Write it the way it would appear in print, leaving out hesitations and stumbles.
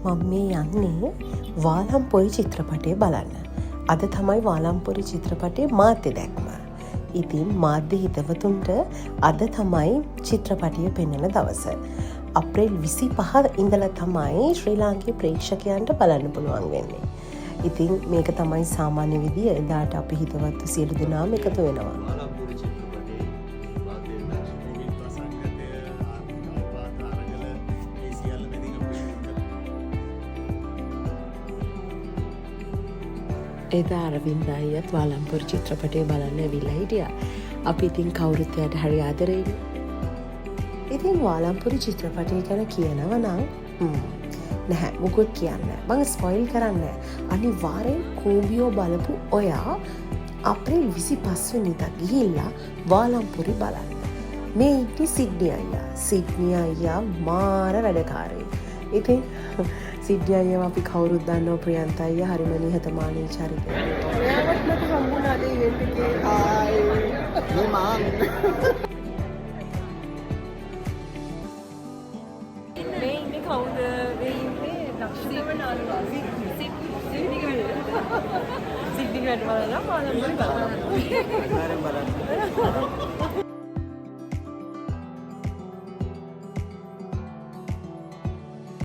මම මේ යන්නේ වාලම්පොරි චිත්‍රපටය බලන්න. අද තමයි වාලම්පොරි චිත්‍රපටයේ මාධ්‍ය දැක්ම. ඉතින් මාධ්‍ය හිතවතුන්ට අද තමයි චිත්‍රපටිය පෙන්වන දවස. අප්‍රේල් 25 ඉඳලා තමයි ශ්‍රී ලාංකීය ප්‍රේක්ෂකයන්ට බලන්න පුළුවන් වෙන්නේ. ඉතින් මේක තමයි සාමාන්‍ය විදිය. එදාට අපි හිතවත්ව සියලු දෙනාම එකතු වෙනවා. වාලම්පුරි චිත්‍රපටයේ මාධ්‍ය කොවිඩ් වසංගතය, ආර්ථික අවපාත, අරගල, ඒ සියල්ල මැදින් අපි එදා අරවින්ද අයියත් වාලම්පුරි චිත්‍රපටය බලන්න ඇවිල්ලා හිටියා. අපි ඉතින් කවුරුත් එයාට හරි ආදරෙයිනේ. ඉතින් වාලම්පුරි චිත්‍රපටය ගැන කියනවා නම් නැහැ, මුකුත් කියන්න. මං ස්පොයිල් කරන්නේ නැහැ. අනිවාර්යෙන් කූඹියෝ බලපු ඔයා අප්‍රේල් 25 වෙනිදා ගිහිල්ලා වාලම්පුරි බලන්න. මේ ඉන්නේ සිඩ්නි අයියා. සිඩ්නි අයියා මාර වැඩකාරයෙක්. ඉතින් සිඩ්නි අයියව අපි කවුරුත් දන්නවා. ප්‍රියන්ත අයියා හරිම නිහතමානී චරිතයක්. ඔයාවත් මට හම්බුණාද ඉවෙන්ට් එකේ? හායි. මේ මං මේ ඉන්නේ කවුද? මේ ඉන්නේ දක්ෂතම නාලුවා. සිඩ්නි වැඩ. සිඩ්නි වැඩ බලලා මාළම්පුරි බලන්න. අනිවාර්යෙන් බලන්න.